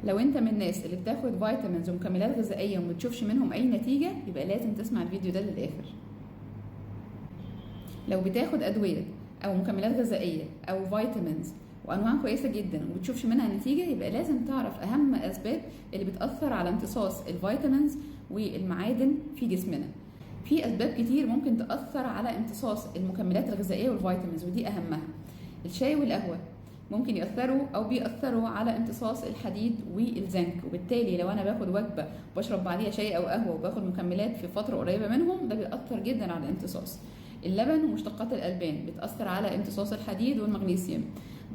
لو انت من الناس اللي بتاخد vitamins ومكملات غذائية وما بتشوفش منهم اي نتيجة، يبقى لازم تسمع الفيديو ده للاخر. لو بتاخد ادوية او مكملات غذائية او vitamins وانواع كويسة جدا وما بتشوفش منها نتيجة، يبقى لازم تعرف اهم اسباب اللي بتاثر على امتصاص ال vitamins والمعادن في جسمنا. في اسباب كتير ممكن تاثر على امتصاص المكملات الغذائية وال vitamins، ودي اهمها. الشاي والقهوة ممكن يأثروا أو بيأثروا على امتصاص الحديد والزنك، وبالتالي لو أنا باخد وجبة وبشرب بعديها شاي أو قهوة وباخد مكملات في فترة قريبة منهم، ده بيأثر جدا على الامتصاص. اللبن ومشتقات الألبان بتأثر على امتصاص الحديد والمغنيسيوم.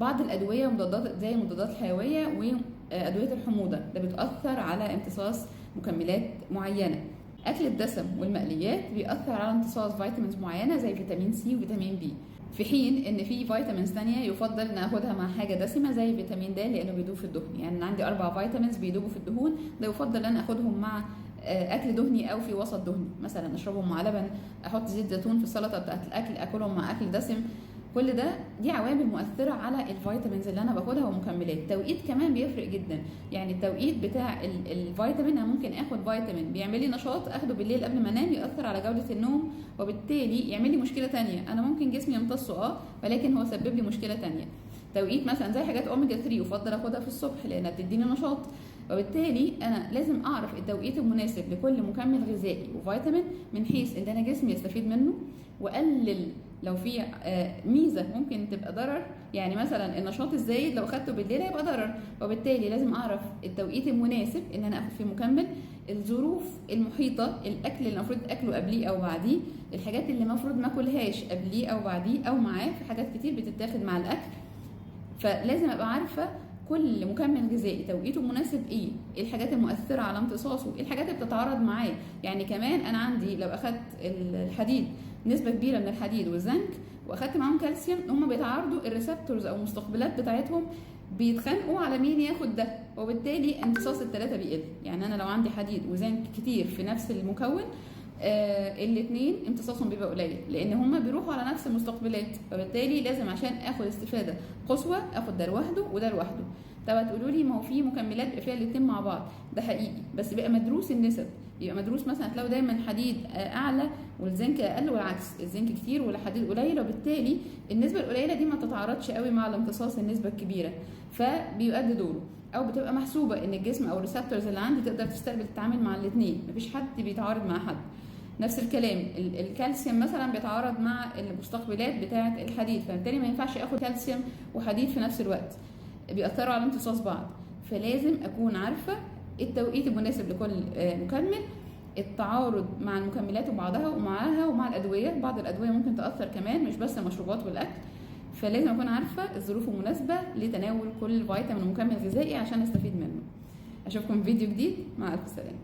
بعض الأدوية ومضادات زي المضادات الحيوية وأدوية الحموضة ده بتأثر على امتصاص مكملات معينة. أكل الدسم والمقليات بيأثر على امتصاص vitamins معينة زي فيتامين سي وفيتامين بي، في حين ان في vitamins تانية يفضل ان اخدها مع حاجة دسمة زي فيتامين د لانه بيدوب في الدهن. يعني انا عندي 4 vitamins بيدوبوا في الدهون، ده يفضل ان اخدهم مع اكل دهني او في وسط دهني، مثلا اشربهم مع لبن، احط زيت زيتون في السلطة بتاعت الاكل، اكلهم مع اكل دسم. كل ده دي عوامل مؤثرة على ال vitamins اللي انا باخدها ومكملات. التوقيت كمان بيفرق جدا، يعني التوقيت بتاع الفيتامين، انا ممكن اخد فيتامين بيعمل لي نشاط اخده بالليل قبل ما انام، ياثر على جوده النوم وبالتالي يعمل لي مشكلة تانية. انا ممكن جسمي يمتصه ولكن هو سبب لي مشكلة تانية. توقيت مثلا زي حاجات اوميجا 3 يفضل اخدها في الصبح لانها بتديني نشاط، وبالتالي انا لازم اعرف التوقيت المناسب لكل مكمل غذائي وفيتامين من حيث ان انا جسمي يستفيد منه، واقلل لو في ميزة ممكن تبقى ضرر. يعني مثلا النشاط الزايد لو اخدته بالليل هيبقى ضرر، وبالتالي لازم اعرف التوقيت المناسب ان انا اخد فيه مكمل، الظروف المحيطة، الاكل اللي المفروض اكله قبليه او بعديه، الحاجات اللي المفروض ما اكلهاش قبليه او بعديه او معاه، في حاجات كتير بتتاخد مع الاكل. فلازم ابقى عارفه كل مكمل غذائي توقيته مناسب ايه، ايه الحاجات المؤثرة على امتصاصه، ايه الحاجات اللي بتتعارض معاه. يعني كمان انا عندي لو اخدت الحديد نسبه كبيرة من الحديد والزنك واخدت معاهم كالسيوم، هم بيتعارضوا، ال receptors او المستقبلات بتاعتهم بيتخانقوا على مين ياخد ده، وبالتالي امتصاص الثلاثة بيقل. يعني انا لو عندي حديد وزنك كتير في نفس المكون، الاثنين امتصاصهم بيبقى قليل لان هما بيروحوا على نفس المستقبلات، فبالتالي لازم عشان اخد استفاده قصوى اخد ده لوحده وده لوحده. طب هتقولوا لي ما هو في مكملات بيبقى فيها الاثنين مع بعض، ده حقيقي بس بيبقى مدروس النسب، بيبقى مدروس مثلا هتلاقوا دايما حديد اعلى والزنك اقل، والعكس الزنك كتير والحديد قليل، وبالتالي النسبة القليلة دي ما تتعارضش قوي مع الامتصاص النسبة الكبيرة، فبيؤدي دوره. او بتبقى محسوبة ان الجسم او ال receptors اللي عندي تقدر تستقبل تتعامل مع الاثنين، مفيش حد بيتعارض مع حد. نفس الكلام الكالسيوم مثلا بيتعارض مع المستقبلات بتاعه الحديد، فبالتالي ما ينفعش اخد كالسيوم وحديد في نفس الوقت، بيأثروا على امتصاص بعض. فلازم اكون عارفه التوقيت المناسب لكل مكمل، التعارض مع المكملات وبعضها ومعاها ومع الادوية، بعض الادوية ممكن تاثر كمان مش بس المشروبات والاكل. فلازم اكون عارفه الظروف المناسبة لتناول كل فيتامين ومكمل غذائي عشان استفيد منه. اشوفكم في فيديو جديد، مع الف سلامه.